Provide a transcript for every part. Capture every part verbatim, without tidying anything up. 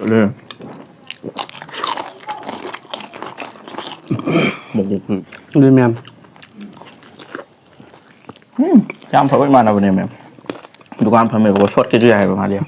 ꯑꯗꯨ ꯃꯌꯥꯝ꯫ ꯎꯝ, ꯌꯥꯝ ꯐꯕ ꯏꯃꯥꯟꯅꯕꯅꯦ, ꯃꯦꯝ꯫ ꯗꯨꯀꯥꯟ ꯐꯝꯃꯦꯕꯀꯣ, ꯁꯣꯠꯀꯦꯁꯨ ꯌꯥꯏꯑꯕ ꯃꯥꯗꯤ꯫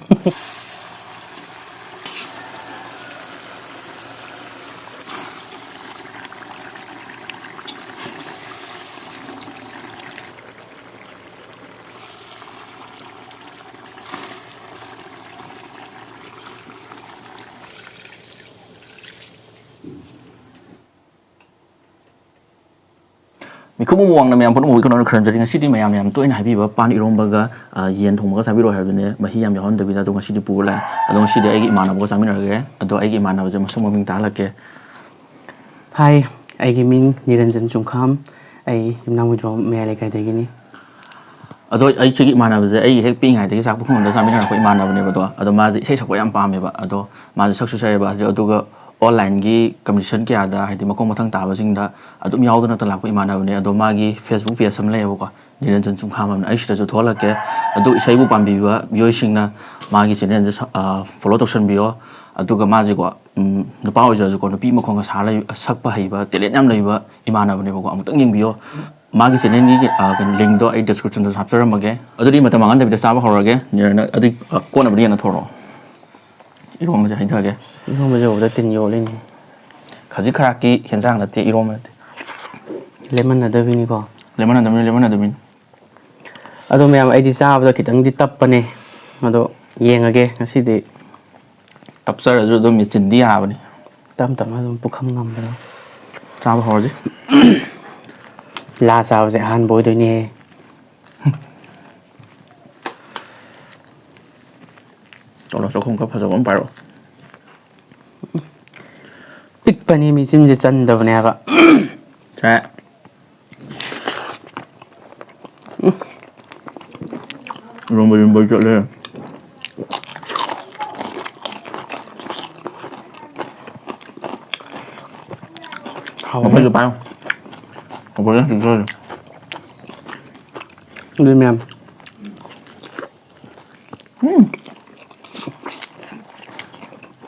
ꯃꯤꯀꯨꯞ ꯑꯃ ꯋꯥꯡꯅ ꯃꯌꯥꯝ ꯄꯨꯝꯅꯃꯛ ꯋꯥꯀꯠꯅ ꯈꯨꯔꯨꯝꯖꯔꯤ꯫ ꯉꯁꯤꯗꯤ ꯃꯌꯥꯝꯅ ꯌꯥꯝ ꯇꯣꯏꯅ ꯍꯥꯏꯕꯤꯕ ꯄꯥꯟ ꯏꯔꯣꯝꯕꯒ, ꯑ, ꯌꯦꯟ ꯊꯣꯡꯕꯒ ꯆꯥꯕꯤꯔꯛꯑꯣ ꯍꯥꯏꯕꯗꯨꯅꯦ, ꯃꯍꯤ ꯌꯥꯝ ꯌꯥꯎꯍꯟꯗꯕꯤꯗ꯫ ꯑꯗꯣ ꯉꯁꯤꯗꯤ ꯄꯨꯔ ꯂꯥꯛꯑꯦ꯫ ꯑꯗꯣ ꯉꯁꯤꯗꯤ ꯑꯩꯒꯤ ꯏꯃꯥꯟꯅꯕꯒ ꯆꯥꯃꯤꯟꯅꯔꯒꯦ꯫ ꯑꯗꯣ ꯑꯩꯒꯤ ꯏꯃꯥꯟꯅꯕꯁꯦ ꯃꯁꯛ ꯃꯃꯤꯡ ꯇꯥꯍꯜꯂꯛꯀꯦ꯫ ꯍꯥꯏ, ꯑꯩꯒꯤ ꯃꯤꯡ ꯅꯤꯔꯟꯖꯟ ꯆꯨꯡꯈꯥꯝ꯫ ꯑꯩ ꯌꯨꯝꯅꯥꯝ ꯍꯨꯏꯗ꯭ꯔꯣꯝ ꯃꯌꯥꯏ ꯂꯩꯀꯥꯏꯗꯒꯤꯅꯤ꯫ ꯑꯗꯣ ꯑꯩ ꯁꯤꯒꯤ ꯏꯃꯥꯟꯅꯕꯁꯦ ꯑꯩꯒꯤ ꯍꯦꯛ ꯄꯤꯛꯏꯉꯩꯗꯒꯤ ꯆꯥꯛ ꯄꯨꯈꯝꯗ ꯆꯥꯃꯤꯟꯅꯔꯛꯄ ꯏꯃꯥꯟꯅꯕꯅꯦꯕ꯫ ꯑꯗꯣ, ꯑꯗꯣ ꯃꯥꯁꯦ ꯏꯁꯩ ꯁꯛꯄ ꯌꯥꯝ ꯄꯥꯝꯃꯦꯕ꯫ ꯑꯗꯣ ꯃꯥꯁꯦ ꯁꯛꯁꯨ ꯁꯛꯑꯦꯕ꯫ ꯑꯗꯨ-, ꯑꯗꯨꯒ online-ꯒꯤ competition ꯀꯌꯥꯗ, ꯍꯥꯏꯗꯤ ꯃꯈꯣꯡ ꯃꯊꯪ ꯇꯥꯕꯁꯤꯡꯗ ꯑꯗꯨꯝ ꯌꯥꯎꯗꯨꯅꯇ ꯂꯥꯛꯄ ꯏꯃꯥꯟꯅꯕꯅꯦ꯫ ꯑꯗꯣ ꯃꯥꯒꯤ Facebook page ꯑꯃ ꯂꯩꯌꯦꯕꯀꯣ, ꯅꯤꯔꯟꯖꯟ ꯆꯨꯡꯈꯥꯝ ꯑꯃꯅ꯫ ꯑꯩ ꯁꯤꯗꯁꯨ ꯊꯣꯛꯍꯜꯂꯛꯀꯦ꯫ ꯑꯗꯨ ꯏꯁꯩꯕꯨ ꯄꯥꯝꯕꯤꯕ ꯃꯤꯑꯣꯏꯁꯤꯡꯅ ꯃꯥꯒꯤ channel-ꯁꯦ ꯁ-, ꯑ, follow ꯇꯧꯁꯟꯕꯤꯌꯣ꯫ ꯑꯗꯨꯒ ꯃꯥꯁꯦꯀꯣ, ꯎꯝ, ꯅꯨꯄꯥ ꯑꯣꯏꯖꯔꯁꯨꯀꯣ, ꯅꯨꯄꯤ ꯃꯈꯣꯡꯒ ꯁꯥ ꯂꯩ-, ꯁꯛꯄ ꯍꯩꯕ, talent ꯌꯥꯝ ꯂꯩꯕ ꯏꯃꯥꯟꯅꯕꯅꯦꯕꯀꯣ꯫ ꯑꯃꯨꯛꯇꯪ ꯌꯦꯡꯕꯤꯌꯣ꯫ ꯃꯥꯒꯤ channel-ꯒꯤ, ꯑ, ꯀꯩꯅꯣ, link-ꯗꯣ ꯑꯩ description-ꯗꯁꯨ ꯍꯥꯞꯆꯔꯝꯃꯒꯦ꯫ ꯑꯗꯨꯗꯤ ꯃꯇꯝ ꯃꯥꯡꯍꯟꯗꯕꯤꯗ ꯆꯥꯕ ꯍꯧꯔꯒꯦ꯫ ꯅꯤꯔꯟꯅ ꯑꯗꯨꯏ, ꯑ, ꯀꯣꯟꯅꯕꯗꯤ ꯌꯦꯟꯅ ꯊꯣꯔꯛꯑꯣ꯫ ꯏꯔꯣꯝꯕꯁꯦ ꯍꯩꯊꯒꯦ꯫ ꯏꯔꯣꯝꯕꯁꯦ ꯎꯕꯗ ꯇꯤꯟ ꯌꯣꯠꯂꯤꯅꯦ꯫ ꯈꯖꯤꯛ ꯈꯔꯥꯛꯀꯤ ꯍꯦꯟꯖꯥꯡ ꯅꯠꯇꯦ, ꯏꯔꯣꯝꯕ ꯅꯠꯇꯦ꯫ ꯂꯦꯃꯟꯅꯗꯕꯤꯅꯤꯀꯣ꯫ ꯂꯦꯃꯟꯅꯗꯕꯅꯤ, ꯂꯦꯃꯟꯅꯗꯕꯅꯤ꯫ ꯑꯗꯣ ꯃꯌꯥꯝ, ꯑꯩꯗꯤ ꯆꯥꯕꯗ ꯈꯤꯇꯪꯗꯤ ꯇꯞꯄꯅꯦ꯫ ꯑꯗꯣ ꯌꯦꯡꯉꯒꯦ ꯉꯁꯤꯗꯤ꯫ ꯇꯞꯆꯔꯁꯨ ꯑꯗꯨꯝ ꯃꯦꯆꯤꯟꯗꯤ ꯌꯥꯕꯅꯤ꯫ ꯇꯞ ꯇꯞꯅ ꯑꯗꯨꯝ ꯄꯨꯈꯝ ꯉꯝꯕꯗꯣ꯫ ꯆꯥꯕ ꯍꯧꯔꯁꯤ꯫ ꯂꯥ ꯆꯥꯕꯁꯦ ꯑꯍꯥꯟꯕ ꯑꯣꯏꯗꯣꯏꯅꯦ꯫ ꯇꯧꯔꯣ, ꯆꯥꯛꯈꯨꯝ ꯈꯔ ꯐꯖꯕ ꯑꯃ ꯄꯥꯏꯔꯛꯑꯣ꯫ ꯄꯤꯛꯄꯅꯤ, ꯃꯦꯆꯤꯟꯁꯦ ꯆꯟꯗꯕꯅꯦ ꯍꯥꯏꯕ꯫ ꯁꯦ꯫ ꯏꯔꯣꯝꯕ ꯏꯔꯣꯝꯕ ꯆꯠꯂꯦ꯫ ꯍꯥꯎꯋꯦ꯫ ꯃꯈꯣꯏꯁꯨ ꯄꯥꯏꯌꯣ꯫ ꯃꯈꯣꯏꯁꯨ ꯆꯠꯂꯦ꯫ ꯑꯗꯨ ꯃꯌꯥꯝ꯫ ꯎꯝ꯫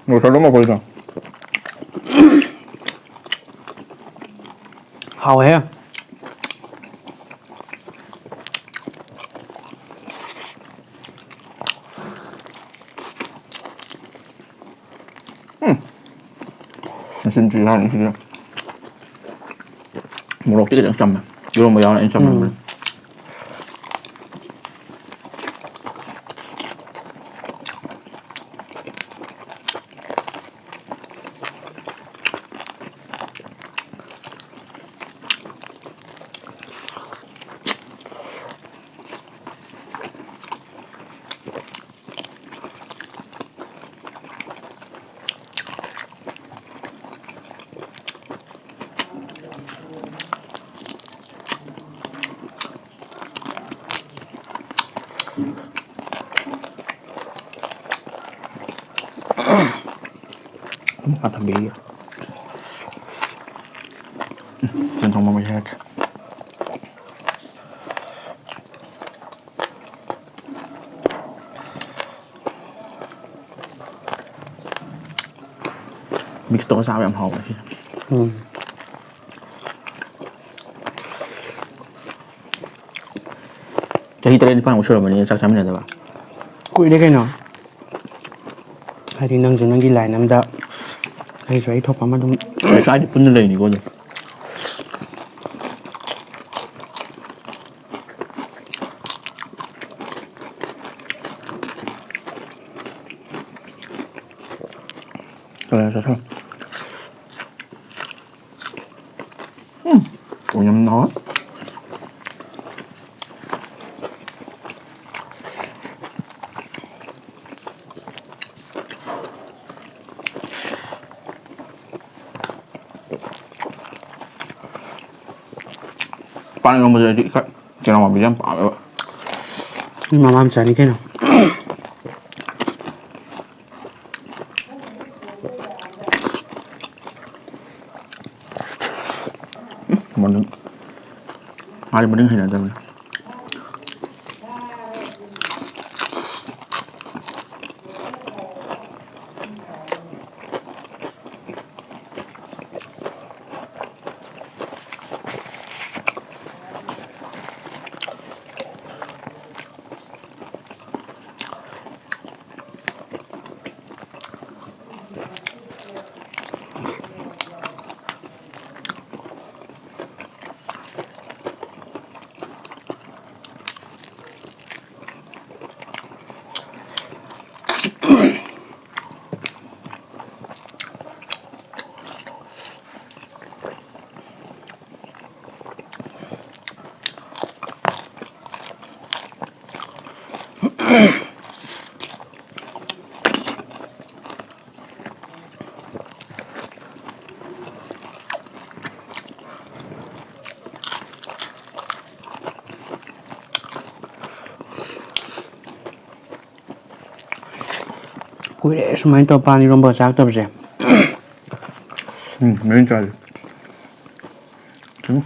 ꯂꯣꯏꯁꯜꯂꯣ ꯃꯈꯣꯏꯗꯣ꯫ ꯍꯥꯎꯋꯦꯍꯦ꯫ ꯎꯝ꯫ ꯃꯆꯤꯟ ꯊꯤ ꯍꯥꯏꯅꯤ ꯁꯤꯗꯤ꯫ ꯃꯣꯔꯣꯛꯇꯤ ꯈꯤꯇꯪ ꯆꯝꯃꯦ꯫ ꯏꯔꯣꯝꯕ ꯌꯥꯎꯔ ꯑꯩꯅ ꯆꯝꯃꯟꯕꯅꯦ꯫ ꯎꯝ꯫ ꯑꯗꯨꯝ ꯈꯥ ꯊꯝꯕꯤꯔꯤꯒꯦ꯫ ꯎꯝ, ꯆꯦꯟꯊꯣꯡ ꯃꯃꯩ ꯍꯥꯏꯔꯛꯀꯦ꯫ Mix ꯇꯧꯔ ꯆꯥꯕ ꯌꯥꯝ ꯍꯥꯎꯕꯅꯦ ꯁꯤꯁꯦ꯫ ꯎꯝ꯫ ꯆꯍꯤ ꯇꯔꯦꯠ ꯅꯤꯄꯥꯟꯃꯨꯛ ꯁꯨꯔꯝꯃꯅꯤ ꯆꯥꯛ ꯆꯥꯃꯤꯟꯅꯗꯕ꯫ ꯀꯨꯏꯔꯦ ꯀꯩꯅꯣ꯫ ꯍꯥꯏꯗꯤ ꯅꯪꯁꯨ ꯅꯪꯒꯤ line ꯑꯝꯗ, ꯑꯩꯁꯨ ꯑꯩ ꯊꯣꯛꯄ ꯑꯃ ꯑꯗꯨꯝ꯫ ꯂꯩꯀꯥꯏꯗꯤ ꯄꯨꯟꯅ ꯂꯩꯅꯤꯀꯣ ꯑꯗꯨꯝ꯫ ꯆꯠꯊꯣꯛ꯫ ꯎꯝ, ꯑꯣꯏꯅꯝ ꯍꯥꯎꯋꯦ꯫ ꯄꯥꯟ ꯏꯔꯣꯝꯕꯁꯦ ꯑꯩꯗꯤ ꯈꯔ ꯆꯦꯔꯪ ꯃꯥꯟꯕꯤꯁꯦ ꯌꯥꯝ ꯄꯥꯝꯃꯦꯕ꯫ ꯃꯤ ꯃꯃꯥ ꯃꯆꯥꯅꯤ ꯀꯩꯅꯣ꯫ ꯃꯅꯤꯡ-, ꯃꯥꯗꯤ ꯃꯅꯤꯡ ꯍꯩꯅꯗꯕꯅꯦ꯫ ꯀꯨꯏꯔꯦ ꯁꯨꯃꯥꯏꯅ ꯇꯧꯔ ꯄꯥꯟ ꯏꯔꯣꯝꯕꯒ ꯆꯥꯔꯛꯇꯕꯁꯦ꯫ ꯎꯝ, ꯃꯌꯣꯟ ꯆꯥꯁꯦ꯫ ꯆꯨꯝ꯫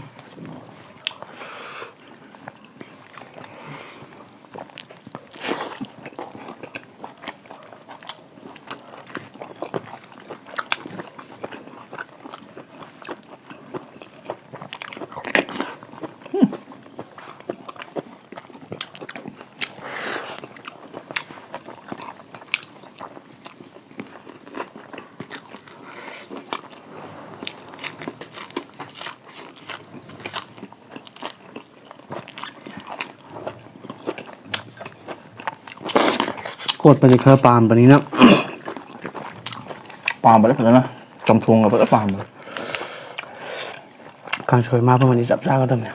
ꯀꯣꯠꯄꯗꯤ ꯈꯔ ꯄꯥꯝꯕꯅꯤꯅ꯫ ꯄꯥꯝꯕꯅꯦ ꯐꯖꯅ꯫ ꯆꯝꯊꯣꯡꯒ ꯐꯖꯅ ꯄꯥꯝꯕꯅꯦ꯫ ꯀꯥꯡꯁꯣꯏ ꯃꯥ ꯐꯪꯉꯗꯤ ꯆꯞ ꯆꯥꯒꯗꯕꯅꯦ꯫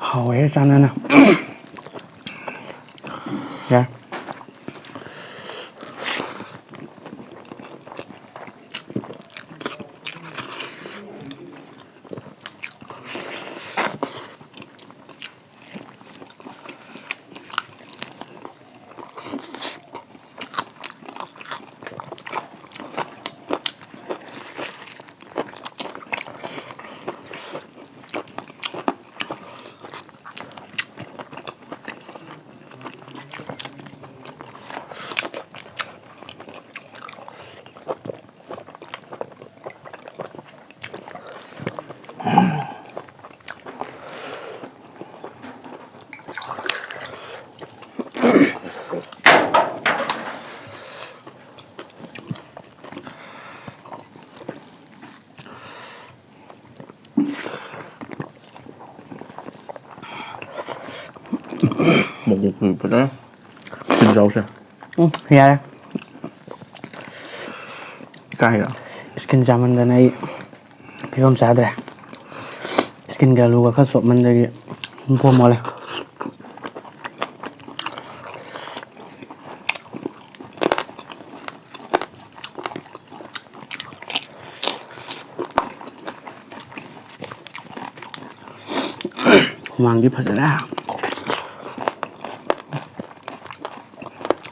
ꯍꯥꯎꯋꯦ ꯆꯥꯟꯅꯅ꯫ ꯌꯥ꯫ ꯃꯀꯣꯛꯇꯨ ꯐꯖꯅ ꯁ꯭ꯀꯤꯟ ꯆꯥꯎꯁꯦ꯫ ꯎꯝ, ꯌꯥꯔꯦ꯫ ꯏꯀꯥꯏꯔꯣ? ꯁ꯭ꯀꯤꯟ ꯆꯥꯃꯟꯗꯅ ꯑꯩ ꯐꯤꯕꯝ ꯆꯥꯗ꯭ꯔꯦ꯫ ꯁ꯭ꯀꯤꯟꯒ ꯑꯂꯨꯒ ꯈꯔ ꯆꯣꯞꯃꯟꯗꯒꯤ ꯄꯣꯝ ꯃꯣꯠꯂꯦ꯫ ꯍꯨꯃꯥꯡꯗꯤ ꯐꯖꯔꯦ꯫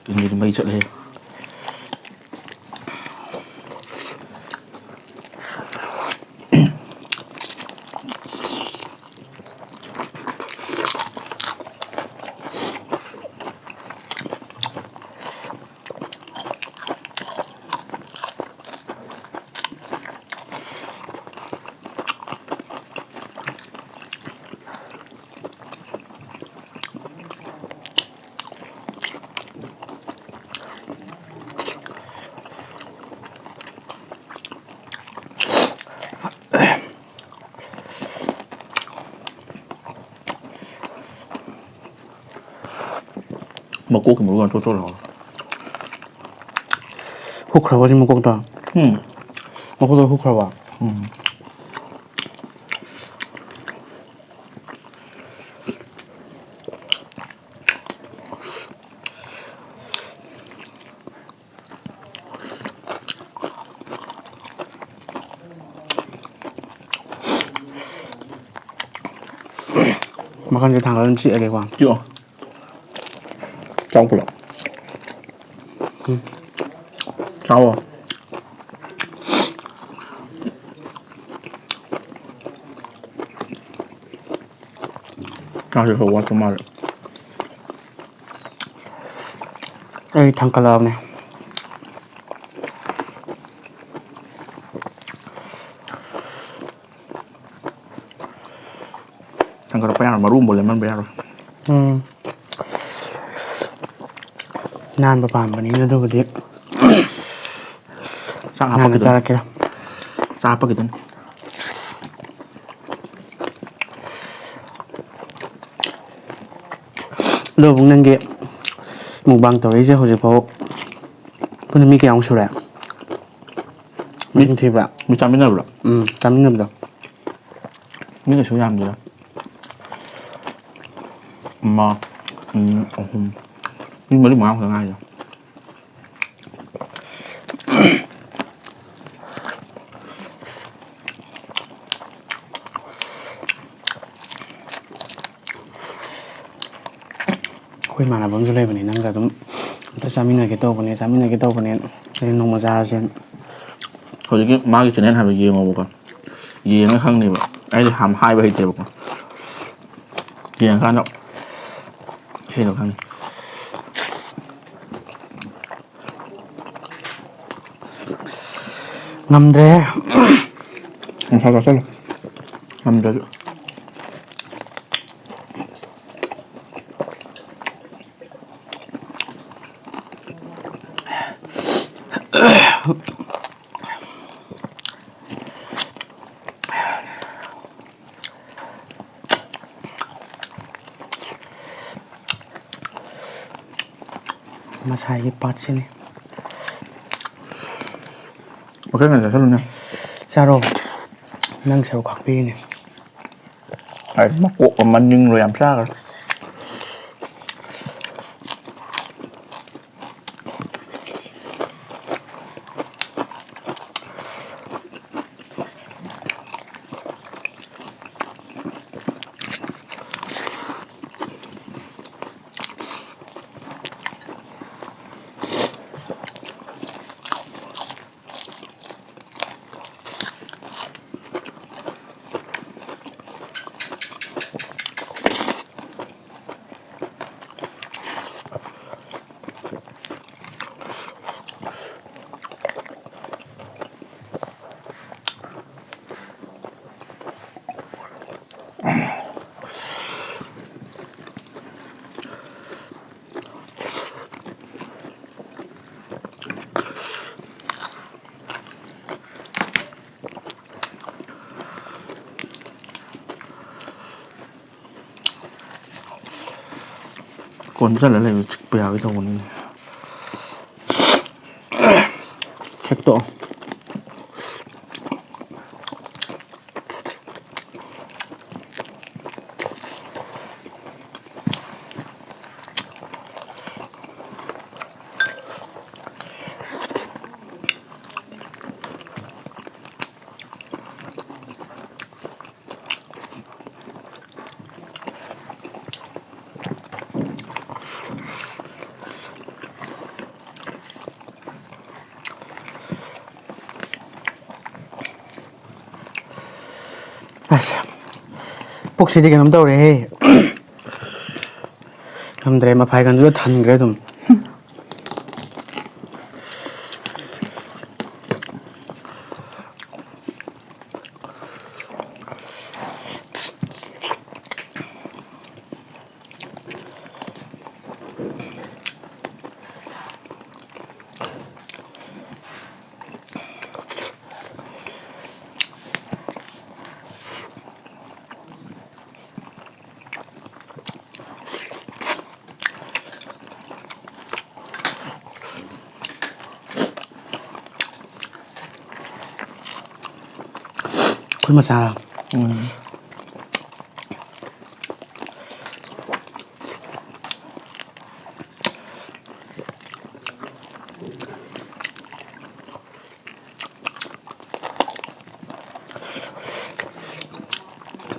ꯇꯤꯟꯒꯤꯗꯤ ꯃꯩ ꯆꯠꯂꯦ꯫ ꯃꯀꯣꯛꯀꯤ ꯃꯔꯨ ꯌꯥꯝ ꯊꯣꯠ ꯊꯣꯠ ꯂꯥꯎꯋꯦ꯫ ꯍꯨꯛꯈ꯭ꯔꯕꯣ ꯁꯤ ꯃꯀꯣꯛꯇꯣ? ꯎꯝ꯫ ꯃꯀꯣꯛꯇꯣ ꯍꯨꯛꯈ꯭ꯔꯕꯣ? ꯎꯝ꯫ ꯃꯈꯟꯁꯦ ꯊꯥꯡꯒꯠꯂ ꯑꯗꯨꯝ ꯆꯤꯛꯑꯒꯦꯀꯣ꯫ ꯆꯤꯛꯑꯣ꯫ ꯆꯥꯎ ꯄꯨꯂꯞ꯫ ꯎꯝ꯫ ꯆꯥꯎꯑꯣ꯫ ꯆꯥꯛꯁꯦ ꯈꯔ ꯋꯥꯠꯄ ꯃꯥꯜꯂꯦ꯫ ꯑꯩ ꯊꯥꯡꯀꯠꯂꯛꯑꯕꯅꯦ꯫ ꯊꯥꯡꯒꯠꯂꯛꯄ ꯌꯥꯔꯣꯏ, ꯃꯔꯨ ꯑꯃꯐꯥꯎ ꯂꯦꯝꯍꯟꯕ ꯌꯥꯔꯣꯏ꯫ ꯎꯝ꯫ ꯅꯥꯟꯕ ꯄꯥꯝꯕꯅꯤꯅ ꯑꯗꯨꯕꯨꯗꯤ꯫ ꯆꯥꯛ ꯅꯥꯟꯅ ꯍꯥꯞꯄꯛꯈꯤꯗꯣꯏꯅꯤ꯫ ꯆꯥꯔꯛꯀꯦ꯫ ꯆꯥꯛ ꯍꯥꯞꯄꯛꯈꯤꯗꯣꯏꯅꯤ꯫ ꯑꯗꯣ ꯏꯕꯨꯡ, ꯅꯪꯒꯤ mukbang ꯇꯧꯔꯛꯏꯁꯦ ꯍꯧꯖꯤꯛꯐꯥꯎ ꯄꯨꯟꯅ ꯃꯤ ꯀꯌꯥꯃꯨꯛ ꯁꯨꯔꯦ? ꯃꯤ ꯃꯁꯤꯡ ꯊꯤꯕ꯭ꯔꯥ? ꯃꯤ ꯆꯥꯃꯤꯟꯅꯕ꯭ꯔꯣ? ꯎꯝ, ꯆꯥꯃꯤꯟꯅꯕꯗꯣ꯫ ꯃꯤ ꯀꯩꯁꯨ ꯌꯥꯝꯗꯦꯗ꯫ ꯑꯃ, ꯑꯅꯤ, ꯑꯍꯨꯝ꯫ ꯃꯤ ꯃꯔꯤ ꯃꯉꯥ ꯈꯛꯇ ꯉꯥꯏꯔꯤꯗ꯫ ꯑꯩꯈꯣꯏ ꯏꯃꯥꯟꯅꯕ ꯑꯃꯁꯨ ꯂꯩꯕꯅꯦ, ꯅꯪꯒ ꯑꯗꯨꯝ ꯑꯝꯇ ꯆꯥꯃꯤꯟꯅꯒꯦ ꯇꯧꯕꯅꯦ, ꯆꯥꯃꯤꯟꯅꯒꯦ ꯇꯧꯕꯅꯦ, ꯑꯩ ꯅꯣꯡꯃ ꯆꯥꯔꯁꯦꯅ꯫ ꯍꯧꯖꯤꯛꯀꯤ ꯃꯥꯒꯤ channel ꯍꯥꯏꯕ ꯌꯦꯡꯉꯣꯕꯀꯣ, ꯌꯦꯡꯉ ꯈꯪꯅꯦꯕ꯫ ꯑꯩꯗꯤ ꯌꯥꯝ ꯍꯥꯏꯕ ꯍꯩꯇꯦꯕꯀꯣ, ꯌꯦꯡꯉꯀꯥꯟꯗ ꯏꯁꯩꯗꯣ ꯈꯪꯅꯤ꯫ ꯉꯝꯗ꯭ꯔꯦ꯫ ꯅꯨꯡꯁꯥ ꯆꯥꯁꯜꯂꯣ꯫ ꯉꯝꯗ꯭ꯔꯁꯨ꯫ ꯃꯁꯥꯒꯤ ꯄꯥꯔꯠꯁꯤꯅꯤ꯫ ꯋꯥꯈꯜ ꯉꯟꯅ ꯆꯠꯁꯜꯂꯨꯅꯦ꯫ ꯆꯥꯔꯣ꯫ ꯅꯪ ꯁꯔꯨꯛ ꯈꯥꯛꯄꯤꯔꯤꯅꯦ꯫ ꯑꯩ ꯃꯀꯣꯛ ꯑꯃ ꯅꯤꯡꯂꯣ ꯌꯥꯝ ꯆꯥꯈ꯭ꯔꯦ꯫ ꯄꯣꯟꯕ ꯆꯜꯂ ꯂꯩꯕ ꯆꯤꯛꯄ ꯌꯥꯒꯦ ꯇꯧꯕꯅꯤꯅꯦ꯫ ꯁꯦꯛꯇꯣꯛꯑꯣ꯫ ꯑꯁ, ꯄꯨꯛꯁꯤꯗꯤ ꯀꯩꯅꯣꯝ ꯇꯧꯔꯦꯍꯦ꯫ ꯉꯝꯗ꯭ꯔꯦ, ꯃꯐꯥꯏꯒꯟꯗꯨꯗ ꯊꯟꯈ꯭ꯔꯦ ꯑꯗꯨꯝ꯫ ꯑꯩꯈꯣꯏ ꯃꯆꯥ꯫ ꯎꯝ꯫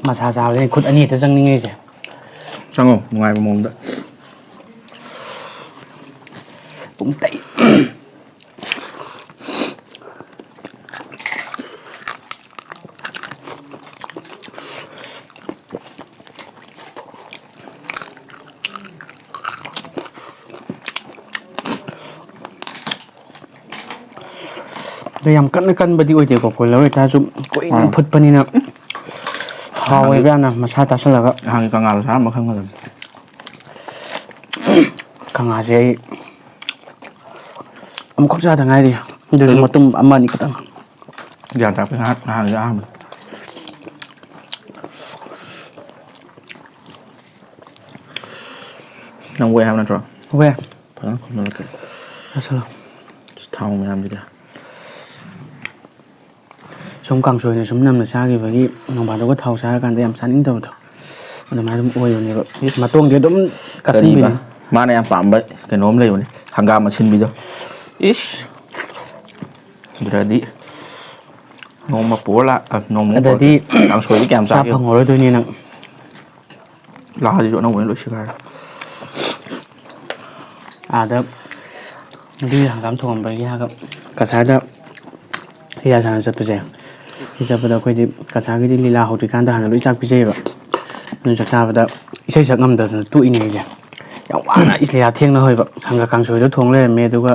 ꯃꯁꯥ ꯆꯥꯕꯗꯤ ꯈꯨꯠ ꯑꯅꯤ ꯍꯦꯛꯇ ꯆꯪꯅꯤꯡꯉꯤꯁꯦ꯫ ꯆꯪꯉꯣ, ꯅꯨꯡꯉꯥꯏꯕ ꯃꯑꯣꯡꯗ꯫ ꯄꯨꯡꯇꯩ꯫ ꯑꯗꯣ ꯌꯥꯝ ꯀꯟꯅ ꯀꯟꯕꯗꯤ ꯑꯣꯏꯗꯦꯀꯣ, ꯀꯣꯏꯂꯔ ꯑꯣꯏꯇꯥꯔꯁꯨ ꯀꯨꯏꯅ ꯑꯥ꯫ ꯐꯨꯠꯄꯅꯤꯅ ꯍꯥꯎꯋꯦꯕ ꯌꯥꯝꯅ, ꯃꯁꯥ ꯇꯥꯁꯜꯂꯒ꯫ ꯅꯍꯥꯟꯒꯤ ꯀꯪꯉꯥꯗꯣ ꯆꯥꯔꯝꯕ ꯈꯪꯒꯗꯕꯅꯤ꯫ ꯀꯪꯉꯥꯁꯦ ꯑꯩ ꯑꯃꯨꯛꯈꯛ ꯆꯥꯗ ꯉꯥꯏꯔꯤ, ꯑꯗꯨꯁꯨ ꯑꯗꯨ ꯃꯇꯨꯝ ꯑꯃ ꯑꯅꯤ ꯈꯛꯇꯪ꯫ ꯒ꯭ꯌꯥꯟ ꯇꯥꯔꯛꯄ ꯉꯥꯏꯍꯥꯛ ꯅꯍꯥꯟꯒꯤ ꯑꯍꯥꯟꯕ꯫ ꯅꯪ ꯋꯦ ꯍꯥꯏꯕ ꯅꯠꯇ꯭ꯔꯣ? ꯋꯦ꯫ ꯐꯖꯅ ꯈꯨꯝꯃꯜꯂꯛꯀꯦ꯫ ꯆꯥꯁꯜꯂꯣ꯫ ꯊꯥꯎ ꯃꯌꯥꯝꯁꯤꯗꯤ꯫ ꯁꯨꯝ ꯀꯥꯡꯁꯣꯏꯅ ꯁꯨꯝ ꯅꯝꯅ ꯆꯥꯈꯤꯕꯒꯤ ꯅꯣꯡꯐꯥꯗꯣꯛꯀ ꯊꯥꯎ ꯆꯥꯔꯀꯥꯟꯗ ꯌꯥꯝ ꯆꯥꯅꯤꯡꯗꯕꯗꯣ ꯑꯗꯨꯃꯥꯏꯅ ꯑꯗꯨꯝ ꯑꯣꯏꯕꯅꯦꯕ꯫ ꯃꯇꯣꯡꯗꯤ ꯑꯗꯨꯝ ꯀꯥꯁꯟꯕꯤꯅꯤ꯫ ꯀꯔꯤꯕ? ꯃꯥꯅ ꯌꯥꯝ ꯄꯥꯝꯕ ꯀꯩꯅꯣꯝ ꯂꯩꯕꯅꯦ, ꯍꯪꯒꯥꯝ ꯑꯁꯤꯟꯕꯤꯗꯣ꯫ ꯏꯁ! ꯑꯗꯨꯗꯗꯤ ꯅꯣꯡꯃ ꯄꯨꯔ ꯂꯥꯛ-, ꯑ, ꯅꯣꯡꯃ ꯑꯗꯗꯤ ꯄꯨꯔꯛꯀꯦ꯫ ꯀꯥꯡꯁꯣꯏꯗꯤ ꯀꯌꯥꯝ ꯆꯥ ꯆꯥꯒꯦ? ꯐꯪꯉꯔꯣꯏꯗꯣꯏꯅꯤ ꯅꯪ꯫ ꯂꯥꯛꯑꯗꯤꯁꯨ ꯑꯅꯧꯕꯅ ꯂꯣꯏ ꯁꯤꯒꯥꯏꯔꯦ꯫ ꯑꯥꯗ ꯑꯗꯨꯒꯤ ꯍꯪꯒꯥꯝ ꯊꯣꯡꯉꯝꯕꯒꯤ ꯍꯥꯏꯔꯒ ꯀꯁꯥꯔꯗ ꯂꯤꯂꯥ ꯁꯥꯟꯅ ꯆꯠꯄꯁꯦ, ꯁꯤ ꯆꯠꯄꯗ ꯑꯩꯈꯣꯏꯗꯤ ꯀꯁꯥꯔꯒꯤꯗꯤ ꯂꯤꯂꯥ ꯍꯧꯗ꯭ꯔꯤꯀꯥꯟꯗ ꯍꯥꯟꯅ ꯂꯣꯏ ꯆꯥꯛ ꯄꯤꯖꯩꯌꯦꯕ꯫ ꯑꯗꯨ ꯆꯥꯛ ꯆꯥꯕꯗ ꯏꯁꯩ ꯁꯛ ꯉꯝꯗꯗꯅ ꯇꯣꯛꯏꯅꯦ ꯑꯩꯁꯦ꯫ ꯌꯥꯝ ꯋꯥꯅ ꯂꯤꯂꯥ ꯊꯦꯡꯅ ꯍꯧꯏꯕ꯫ ꯍꯪꯒꯥ ꯀꯥꯡꯁꯣꯏꯗꯣ ꯊꯣꯡ ꯂꯩꯔꯝꯃꯦ, ꯑꯗꯨꯒ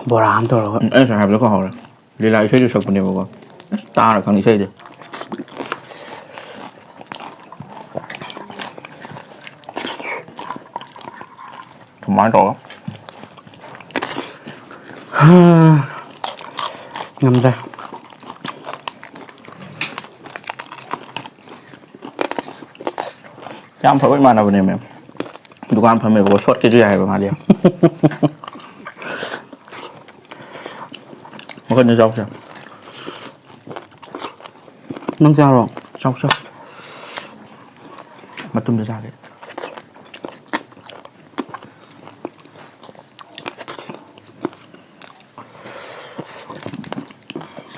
ꯕꯣꯔꯥ ꯑꯃ ꯇꯧꯔꯒ꯫ ꯎꯝ, ꯑꯩ ꯉꯁꯥꯏ ꯍꯥꯏꯕꯗꯣ ꯀꯥꯎꯍꯧꯔꯦ꯫ ꯂꯤꯂꯥ ꯏꯁꯩꯁꯨ ꯁꯛꯄꯅꯦꯕꯀꯣ꯫ ꯑꯁ, ꯇꯥꯔ ꯈꯪꯅꯤ ꯏꯁꯩꯗꯤ꯫ ꯁꯨꯃꯥꯏꯅ ꯇꯧꯔꯒ꯫ ꯉꯝꯗ꯭ꯔꯦ꯫ ꯌꯥꯝ ꯐꯕ ꯏꯃꯥꯟꯅꯕꯅꯦꯃꯦ꯫ ꯗꯨꯀꯥꯟ ꯐꯝꯃꯦꯕꯀꯣ, ꯁꯣꯠꯀꯦꯁꯨ ꯌꯥꯏꯑꯕ ꯃꯥꯗꯤ꯫ ꯃꯈꯣꯏꯅ ꯆꯥꯎꯁꯦ꯫ ꯅꯪ ꯆꯥꯔꯣ? ꯆꯥꯎ, ꯆꯥꯎ꯫ ꯃꯇꯨꯝꯗ ꯆꯥꯒꯦ꯫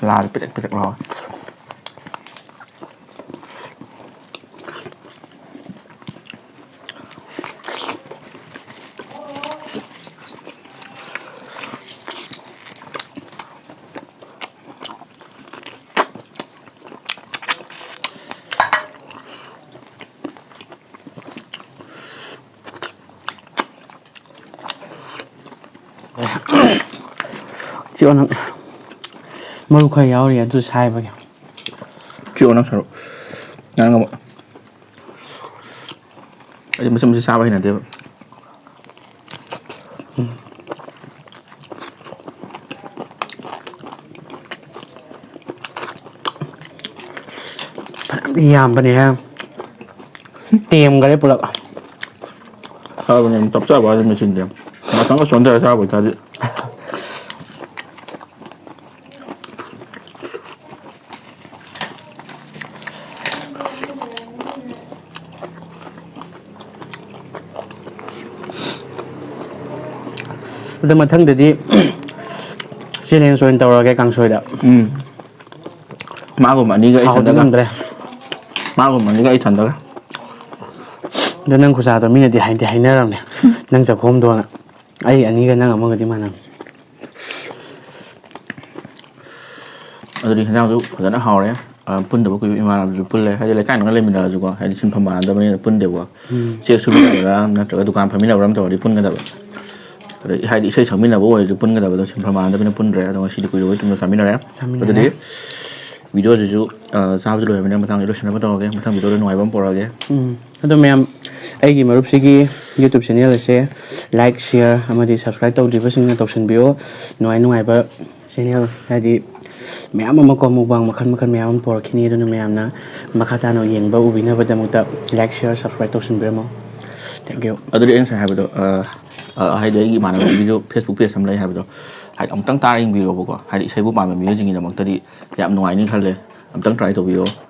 ꯂꯥꯗ ꯄꯤꯔꯛ ꯄꯤꯔꯛ ꯂꯥꯎ꯫ ꯆꯤꯛꯑꯣ ꯅꯪ꯫ ꯃꯔꯨ ꯈꯔ ꯌꯥꯎꯔꯤ ꯑꯗꯨ ꯁꯥꯏꯕꯒꯤ꯫ ꯆꯤꯛꯑꯣ ꯅꯪ ꯁꯔꯨꯛ꯫ ꯅꯪ ꯑꯃꯨꯛ꯫ ꯑꯩꯗꯤ ꯃꯆꯦꯠ ꯃꯆꯦꯠ ꯆꯥꯕ ꯍꯩꯅꯗꯦꯕ꯫ ꯐꯅꯌꯥꯝꯗꯤ ꯌꯥꯝꯕꯅꯦꯍꯦ꯫ ꯇꯦꯝꯈꯔꯦ ꯄꯨꯂꯞ꯫ ꯐꯕꯅꯦ, ꯆꯞ ꯆꯥꯕ ꯍꯥꯏꯗꯤ ꯃꯦꯆꯤꯟꯁꯦ꯫ ꯉꯥꯛꯇꯪꯒ ꯆꯣꯟꯊꯔ ꯆꯥꯕ ꯑꯣꯏꯇꯥꯔꯗꯤ꯫ ꯑꯗꯣ ꯃꯊꯪꯗꯗꯤ ꯆꯦꯂꯦꯟꯖ ꯑꯣꯏꯅ ꯇꯧꯔꯒꯦ ꯀꯥꯡꯁꯣꯏꯗ꯫ ꯎꯝ꯫ ꯃꯥꯒꯨꯝꯕ ꯑꯅꯤꯒ ꯑꯩ ꯍꯥꯎꯗꯤ ꯊꯟꯗꯒ꯫ ꯉꯝꯗ꯭ꯔꯦ꯫ ꯃꯥꯒꯨꯝꯕ ꯑꯅꯤꯒ ꯑꯩ ꯊꯟꯗꯒ꯫ ꯑꯗꯣ ꯅꯪ ꯈꯨꯆꯥꯗꯣ ꯃꯤꯅꯗꯤ ꯍꯥꯏꯗꯤ ꯍꯥꯏꯅꯔꯝꯅꯦ, ꯅꯪ ꯆꯥꯛꯈꯣꯝꯗꯣꯅ꯫ ꯑꯩ ꯑꯅꯤꯒ ꯅꯪ ꯑꯃꯒꯗꯤ ꯃꯥꯟꯅꯕꯅꯦ꯫ ꯑꯗꯨꯗꯤ ꯍꯦꯟꯖꯥꯡꯁꯨ ꯐꯖꯅ ꯍꯥꯎꯔꯦ꯫ ꯑ, ꯄꯨꯟꯗꯕ ꯀꯨꯏꯕ ꯏꯃꯥꯟꯅꯕꯁꯨ ꯄꯨꯜꯂꯦ꯫ ꯍꯥꯏꯗꯤ ꯂꯩꯀꯥꯏ ꯅꯛꯅ ꯂꯩꯃꯤꯟꯅꯔꯁꯨꯀꯣ, ꯍꯥꯏꯗꯤ ꯁꯤꯟꯐꯝ ꯃꯥꯟꯅꯗꯕꯅꯤꯅ ꯄꯨꯟꯗꯦꯕꯀꯣ꯫ ꯎꯝ꯫ ꯆꯦꯛ ꯁꯨꯃꯤꯟꯅꯕ꯭ꯔꯥ ꯅꯠꯇ꯭ꯔꯒ ꯗꯨꯀꯥꯟ ꯐꯝꯃꯤꯟꯅꯕ꯭ꯔꯥ ꯑꯃ ꯇꯧꯔꯗꯤ ꯄꯨꯟꯒꯗꯕ꯫ ꯑꯗꯩ ꯍꯥꯏꯗꯤ ꯏꯁꯩ ꯁꯛꯃꯤꯟꯅꯕ ꯑꯣꯏꯔꯁꯨ ꯄꯨꯟꯒꯗꯕꯗꯣ ꯁꯤꯟꯐꯝ ꯃꯥꯟꯅꯗꯕꯅꯤꯅ ꯄꯨꯟꯗ꯭ꯔꯦ꯫ ꯑꯗꯣ ꯉꯁꯤꯗꯤ ꯀꯨꯏꯔꯕ ꯃꯇꯨꯡꯗ ꯆꯥꯃꯤꯟꯅꯔꯦ꯫ ꯆꯥꯃꯤꯟꯅꯔꯦ꯫ ꯑꯗꯨꯗꯤ ꯚꯤꯗꯤꯑꯣꯁꯤꯁꯨ, ꯑ, ꯆꯥꯕꯁꯨ ꯂꯣꯏꯔꯕꯅꯤꯅ ꯃꯊꯪꯗꯤ ꯂꯣꯏꯁꯤꯟꯅꯕ ꯇꯧꯔꯒꯦ꯫ ꯃꯊꯪ ꯚꯤꯗꯤꯑꯣꯗ ꯅꯨꯡꯉꯥꯏꯕ ꯑꯃ ꯄꯨꯔꯛꯑꯒꯦ꯫ ꯎꯝ꯫ ꯑꯗꯣ ꯃꯌꯥꯝ, ꯑꯩꯒꯤ ꯃꯔꯨꯞꯁꯤꯒꯤ YouTube channel ꯑꯁꯦ like, share ꯑꯃꯗꯤ subscribe ꯇꯧꯗ꯭ꯔꯤꯕꯁꯤꯡꯅ ꯇꯧꯁꯤꯟꯕꯤꯌꯨ꯫ ꯅꯨꯡꯉꯥꯏ ꯅꯨꯡꯉꯥꯏꯕ channel, ꯍꯥꯏꯗꯤ ꯃꯌꯥꯝ ꯑꯃ ꯀꯣ, mukbang ꯃꯈꯜ ꯃꯈꯜ ꯃꯌꯥꯝ ꯑꯃ ꯄꯨꯔꯛꯈꯤꯅꯤ꯫ ꯑꯗꯨꯅ ꯃꯌꯥꯝꯅ ꯃꯈꯥ ꯇꯥꯅ ꯌꯦꯡꯕ ꯎꯕꯤꯅꯕꯗꯃꯛꯇ like, share, subscribe ꯇꯧꯁꯤꯟꯕꯤꯔꯝꯃꯣ꯫ Thank you꯫ ꯑꯗꯨꯗꯤ ꯑꯩ ꯉꯁꯥꯏ ꯍꯥꯏꯕꯗꯣ, ꯑ, ꯑ, ꯍꯥꯏꯗꯤ ꯑꯩꯒꯤ ꯏꯃꯥꯟꯅꯕꯒꯤꯁꯨ Facebook page ꯑꯃ ꯂꯩ ꯍꯥꯏꯕꯗꯣ, ꯍꯥꯏꯗꯤ ꯑꯃꯨꯛꯇꯪ ꯇꯥꯔ ꯌꯦꯡꯕꯤꯌꯣꯕꯀꯣ꯫ ꯍꯥꯏꯗꯤ ꯏꯁꯩꯕꯨ ꯄꯥꯝꯕ ꯃꯤꯑꯣꯏꯁꯤꯡꯒꯤꯗꯃꯛꯇꯗꯤ ꯌꯥꯝ ꯅꯨꯡꯉꯥꯏꯅꯤ ꯈꯜꯂꯦ꯫ ꯑꯃꯨꯛꯇꯪ try ꯇꯧꯕꯤꯌꯣ꯫